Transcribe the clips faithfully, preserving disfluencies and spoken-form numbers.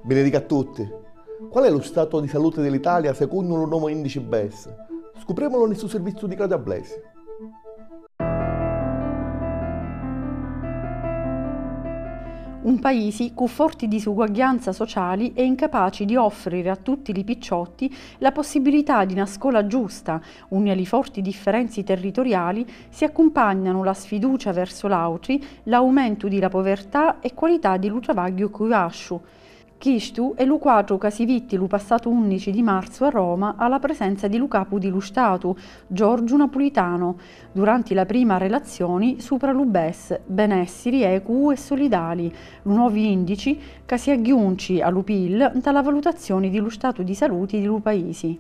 Benedica a tutti. Qual è lu statu di saluti di l'Italia secunnu lu novu indici bes? Scuprèmulu ni stu sirvizziu di Claudia Blesi. Un paisi cu forti disuguagghianza sociali è incapaci di offriri a tutti li picciotti la possibilità di na scola giusta, unni a li forti differenzi territuriali si accumpagnanu la sfiducia versu l'autri, l'aumentu di la povertà e qualità di lu travagghiu cchiù vasciu. Chistu è lu quatru ca si vitti lu passatu unnici di marzu a Roma a la presenza di lu capu di lu Statu, Giorgiu Napulitano, duranti la prima relazzioni supra lu bes, benessiri equu e solidali, lu novi indici ca si agghiunci a lu pil nta la valutazzioni di lu statu di saluti di lu paisi.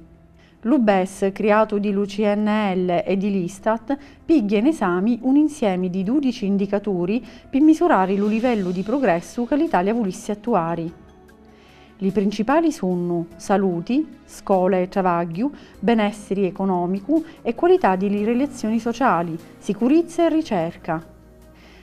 Lu bes, criatu di lu CNL e di l'ISTAT, pigghia in esami un insiemi di dudici indicaturi pi misurari lu livellu di prugressu ca l'Italia vulissi attuari. Li principali sunnu saluti, scola e travagghiu, benessiri economicu e qualità di li rilazzioni sociali, sicurizza e ricerca.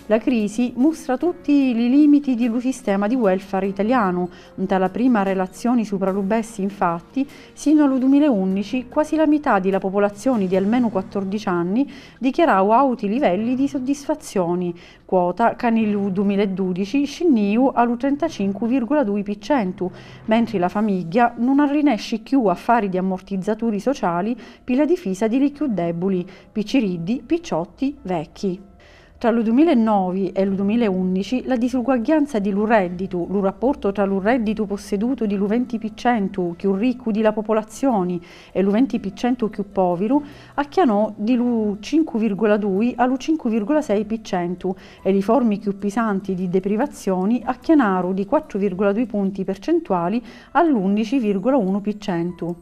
La crisi mustra tutti li limiti di lu sistema di welfare italianu. Nta la prima relazzioni supra lu bes, infatti, sinu a lu dumila e unnici quasi la mità di la popolazzioni di almenu quattordici anni dichiarau auti livelli di suddisfazzioni, quota ca ni lu dumila e dudici scinniu a lu trentacincu virgula dui pi centu, mentri la famigghia nun arrinesci cchiù a fari di ammortizzaturi sociali pi la difisa di li cchiù debuli, picciriddi, picciotti, vecchi. Tra lu dumila e novi e lu dumila e unnici la disuguagghianza di lu redditu, lu rapportu tra lu redditu possedutu di lu venti pi centu cchiù riccu di la popolazzioni e lu venti pi centu cchiù poviru, acchianò di lu cincu virgula dui a lu cincu virgula sei pi centu e li formi cchiù pisanti di deprivazzioni acchianaru di quattru virgula dui punti percentuali a l'unnici virgula unu pi centu.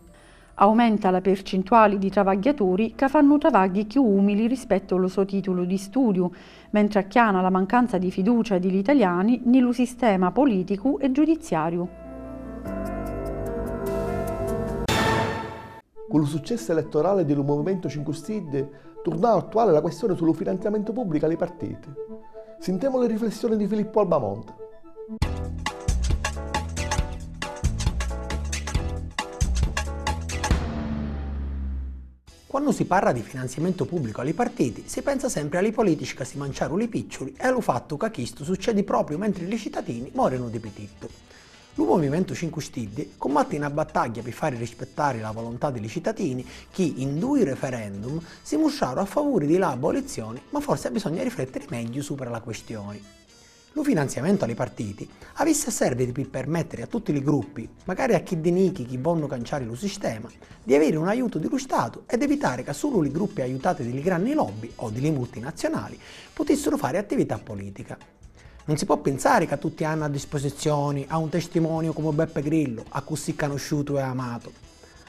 Aumenta la percintuali di travagghiaturi ca fannu travagghi cchiù umili rispettu a lu so titulu di studiu, mentri acchiana la mancanza di fiducia di l'italiani ni lu sistema politicu e giudizziariu. Cu lu successu elettorali di lu Muvimentu Cincu Stiddi, turnau attuali la questioni su lu finanziamentu pubblicu a li partiti. Sintemu li riflessioni di Filippu Albamonte. Quannu si parra di finanziamentu pubblicu a li partiti, si pensa sempri a li politici ca si manciaru li picciuli e a lu fattu ca chistu succedi propriu mentri li citatini morinu di pitittu. Lu Muvimentu Cincu Stiddi cummatti na battagghia pi fari rispettari la volontà di li citatini chi, in dui referendum, si mustraru a favuri di la abolizioni, ma forsi abbisogna riflettiri megghiu supra la quistioni. Lu finanziamentu a li partiti avissi a serviri pi permettiri a tutti li gruppi, macari a chiddi nichi chi vonnu canciari lu sistema, di aviri un aiutu di lu Statu ed evitari ca sulu li gruppi aiutati di li granni lobby o di li multinazziunali putissiru fari attività politica. Nun si pò pinsari ca tutti hannu a disposizioni a un testimoniu comu Beppe Grillo, accussì canusciutu e amatu.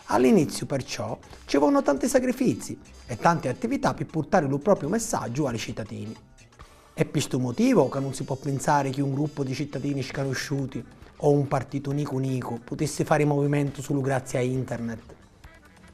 All'iniziu, perciò, ci vonnu tanti sacrifizi e tanti attività pi purtari lu propriu messaggiu a li citatini. È pi stu motivu ca nun si pò pinsari chi un gruppu di cittadini scanusciuti o un partitu nicu nicu putissi fari movimentu sulu grazzi a internet.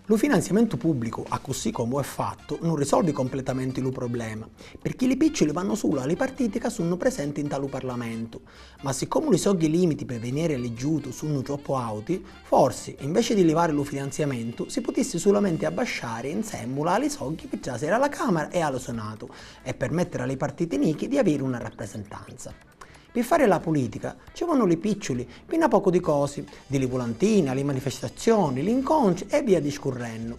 Lu finanziamentu pubblicu, accussì comu è fattu, nun risolvi completamenti lu problema, pirchì li picciuli vannu sulu a li partiti ca sunnu presenti nta lu Parlamentu. Ma siccomu li sogghi limiti pi viniri eliggiutu sunnu troppu auti, forsi, inveci di livari lu finanziamentu, si putissi sulamenti abbasciari nsemmula a li sogghi pi trasiri a la Camera e a lu Senatu e permettiri a li partiti nichi di aviri una rappresentanza. Pi fari la pulitica ci vonnu li picciuli pi na pocu di cosi, di li vulantini a li manifestazzioni, li ncontri e via discurrennu.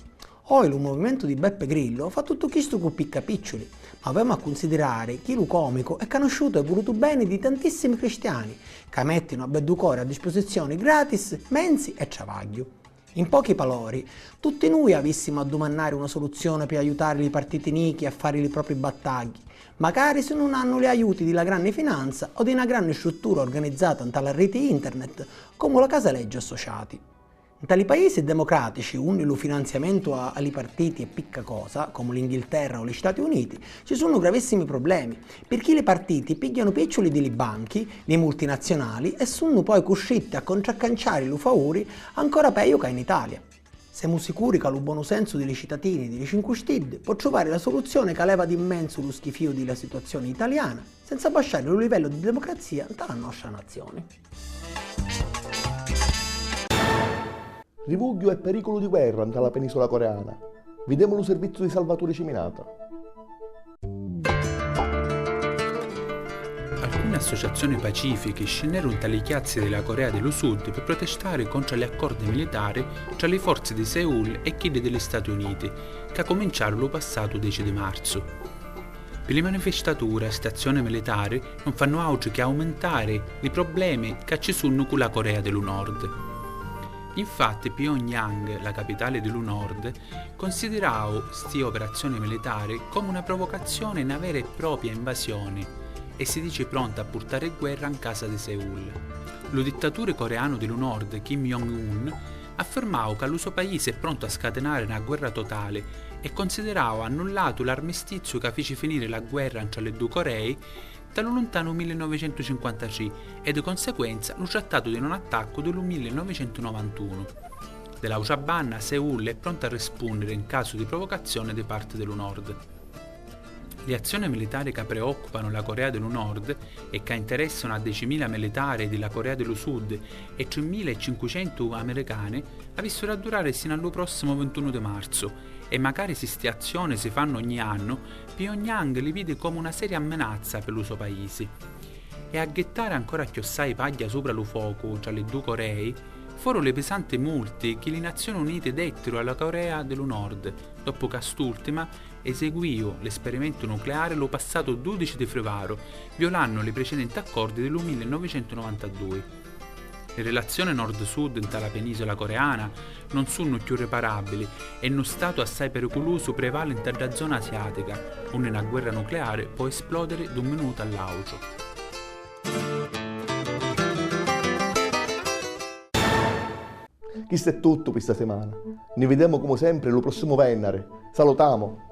Oi lu muvimentu di Beppe Grillo fa tuttu chistu cu picca picciuli, ma avemu a cunsidirari chi lu comicu è canusciutu e vulutu beni di tantissimi cristiani, ca mettinu a beddu cori a disposizioni gratis menzi e travagghiu. In pochi palori, tutti nui avissimu a dumannari una soluzioni pi aiutari li partiti nichi a fari li propri battagghi, macari si nun hannu li aiuti di la granni finanza o di na granni struttura organizzata nta la riti internet comu la Casa Leggi Associati. Nta li paisi democratici, unni lu finanziamentu a, a li partiti è picca cosa, comu l'Inghilterra o li Stati Uniti, ci sunnu gravissimi problemi, pirchì li partiti pigghianu picciuli di li banchi, li multinazziunali e sunnu poi custritti a contraccanciari lu favuri ancora peju ca in Italia. Semu sicuri ca lu bonu sensu di li citatini di li Cincu Stiddi pò truvari la suluzioni ca leva di mmenzu lu schifìu di la situazzioni italiana, senza abbasciari lu livellu di democrazzia nta la nostra nazzioni. Rivugghiu e periculu di guerra nta la penisula coreana. Videmu lu serviziu di Salvaturi Ciminata. Alcuni associazioni pacifichi scinneru nta li chiazzi di la Corea di lu Sud pi protestari contra li accordi militari tra li forzi di Seul e chiddi di li Stati Uniti, ca cuminciaru lu passatu deci di marzu. Pi li manifestatura, sti azzioni militari nun fannu àutru chi aumintari li problemi ca ci sunnu cu la Corea di lu Nord. Infatti Pyongyang, la capitali di lu Nord, considirau sti operazzioni militari comu na provocazzioni e na vera e propia invasioni e si dici pronta a purtari guerra 'n casa di Seul. Lu dittaturi coreanu di lu Nord, Kim Jong-un, affirmau ca lu so paisi è prontu a scatinari na guerra totali e considirau annullatu l'armistiziu ca fici finiri la guerra ntra li dui Corei nta lu luntanu millinovicentucinquantatrì e, di conseguenza, lu trattatu di non attaccu di lu millinovicentunovantunu. Di l'autra banna, Seul è prontu a rispunniri in casu di provocazioni di parti di lu Nord. Li azzioni militari ca preoccupanu la Corea di lu Nord e ca interessanu a decimila militari di la Corea di lu Sud e trimila e cincucentu americani avissuru a durari sinu a lu prossimu vintunu di marzu e, macari si sti azzioni si fannu ogni annu, Pyongyang li vidi comu na seria minazza pi lu so paisi. E a ghittari ancora chiossai pagghia supra lu focu tra li dui Corei foru li pisanti multi chi li Nazzioni Uniti dettiru a la Corea di lu Nord, doppu ca st'ultima eseguìu l'esperimentu nucleari lu passatu dudici di frivaru, violannu li precedenti accordi di lu millinovicentunovantadui. Li rilazzioni nord-sud nta la penisula coreana non sunnu cchiù riparàbbili e nu statu assai periculusu prevali nta dda zona asiàtica, unni na guerra nucleari pò esplòdiri d'un minutu a l'àutru. Chistu è tuttu pi sta simana. Ni videmu comu sempri lu prossimu vennari. Salutamu!